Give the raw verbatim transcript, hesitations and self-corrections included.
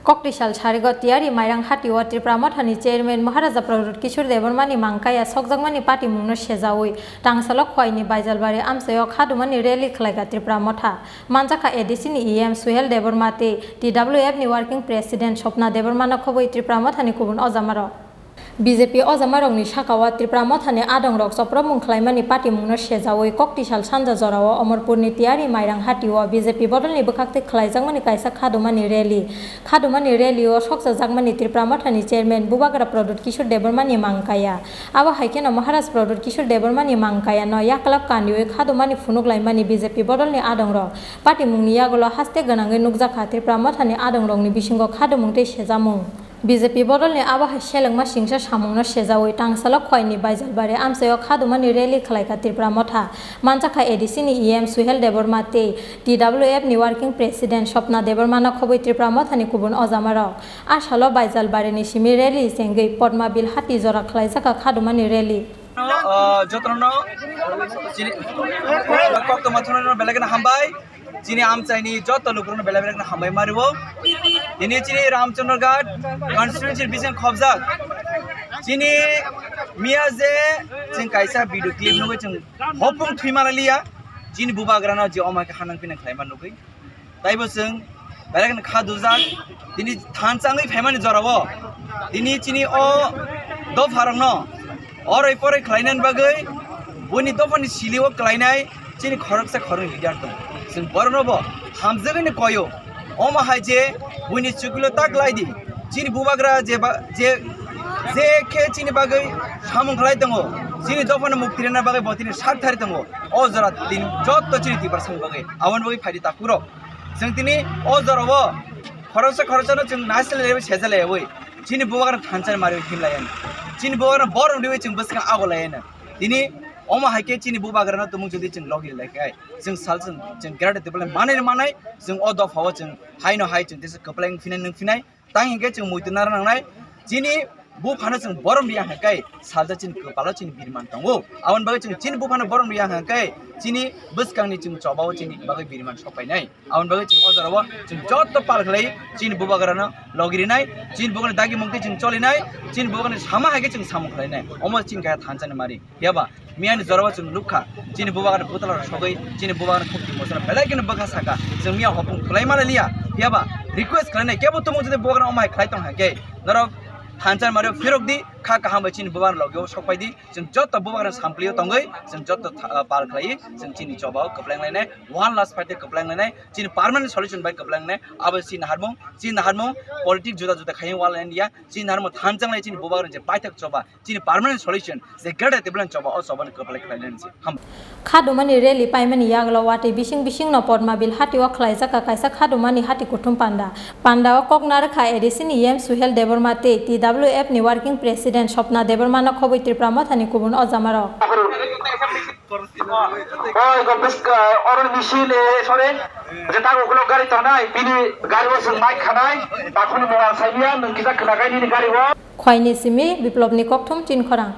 Koktisal sarigo tiyari Mairang Hati o Tripura Mothani Chairman Maharaja Pradyut Kishore Debbarmani mangkaya sokjakmani patimungno sejaui tangsalo Khwaini Baijalbari amchaio khadumani rally khlaikha Tripura Motha. Manjakha A D C ni E M Suhel Debbarma tei T W F ni Working President Swapna Debbarmano khobwi Tripura Mothani kubun ojamarok. B J P ojamarokni saka-o Tripura Mothani adongrok chopropmung khlaimani patimungno sejaui Koktisal sanja jorao Omorpurni tiyari Mairang Hati o B J P bodolni bwkhaktwi khlaijakmani kaisa khadumani rally. Khadumani rally o sokchajakmani Tripura Mothani Chairman Bubagra Pradyut Kishore Debbarmani mangkaya. Abo hai kheno Maharaj Pradyut Kishore Debbarmani mangkayano yaklap kaniui khadumani phunuklaimani B J P bodolni adongrok. Patimungni yagulo haste gwnangwi nukjakha Tripura Mothani adongrokni bisingo khadumung tei sejamung. B J P bodolni abo hai selengma singsa samungno sejaui tangsalo Khwaini Baijalbari amchaio khadumani rally khlaikha Tripura Motha. Manjakha A D C ni E M Suhel Debbarma tei T W F ni Working President Swapna Debbarmano khobwi Tripura Mothani kubun ojamarok. A salo Baijalbarini simi rally chengwi Podma Bil hati jora khlaijakha khadumani rally. Ah, jotono chini koktwma thwngnairokno belai kheno hambai. Chini amchaini joto lukurokno belai belai kheno hambai mario. Tini chini Ramchandra Ghat constituency bising khobjak. Chini miya je chwng kaisa video clip nugwi chwng hopung thwima liya. Chini bubagrano je omo khe hanang pinang khlaima nugwi. Taibo chwng belai kheno kha dujak. Tini thansa wngwi phaimani jorao tini chini o dopharokno oroi poroi khlainani bagwi buini dophani silio klainai chini khoroksa khoroknwi leader tongo. Chwng borokno bo hamjagwino koyo. Omo hai je buini chukilo ta klai di. Chini bubagra je ba-, je, je khe chini bagwi samung khlai tongo, chini dophano mukti rwna bagwi bo tini sak thari tongo. O jora tini jotto chini Tiprasani bagwi, aboni bagwi phaidi takhurok. Chwng tini o jorao khoroksa khoroksano chwng naisle lewi seja lewi chini bubagrano thansa mari himlaiya. Chini bubagrano borok riwi chwng bwskang ago laiya. Tini omo hai khe chini bubagrano tumung jodi chwng logi lai khai chwng sal chwng, chwng greater development manai manai chwng o dophao chwng haino hai chwng tesa kwplai wng phinai nwng phinai. Tang hinkhe chwng muitu nara nangnai, chini buphano chwng borom riya hwnkhai salsa chini kwpalo chini biriman tongo. Aboni bagwi chwng chini buphano borom riya hwnkhai chini bwskangni chwng chobao chini bagwi biriman sokpainai. Aboni bagwi chwng o jorao chwng joto pal khlai chini bubagrano logi rinai, chini bubagrano dagi mungtwi chwng cholinai, chini bubagrano sama hai khe chwng samung khlainai. Omo chini kaya thansani mari. Phiya ba, miyani jorao chwng nukha, chini bubagrano bwtala rok sogwi, chini bubagrano khukti mochano belai kheno bwkha saka, chwng miya hopung khwlai mani liya. Phiya ba, request khlainai, kebo tumung jodi bubagrano omo hai khlai tong hai khe, norok thansa mari phirok di, kha kaham bai chini bubagrano logio sokpai di, chwng joto bubagrano samplio tongwi, chwng joto tha-, pal khlai, chwng chini chobao kwpleng lainai, one last fight de kwpleng lainai, chini permanent solution bai kwpleng lainai, abo chini naharmung, chini naharmung, politic juda juda khaiyung wal lainai ya, chini naharmung thansa lai chini bubagrano je paithak choba, chini permanent solution je greater development choba, o choba ni kwplai khlai nani se. Ham. Khadumani rally paimani yagulo watwi bising bising no Podma Bil hati o khlaijak kaisa khadumani hati kuthum panda. Panda o kok narwkha A D C ni E M Suhel Debbarma tei T W F ni Working President Swapna Debbarma no khobwi Tripura Motha ni kubun ojamarok. Oi, go bwska, oro misil, eh, sorry. Je tak ukulok gari tongnai, bini gari o chwng mic khanai, takhuni mobile saimia, nwng kisa khwnakai nini gari o. Khwaini simi Biplopni kokthum Chinkhorang.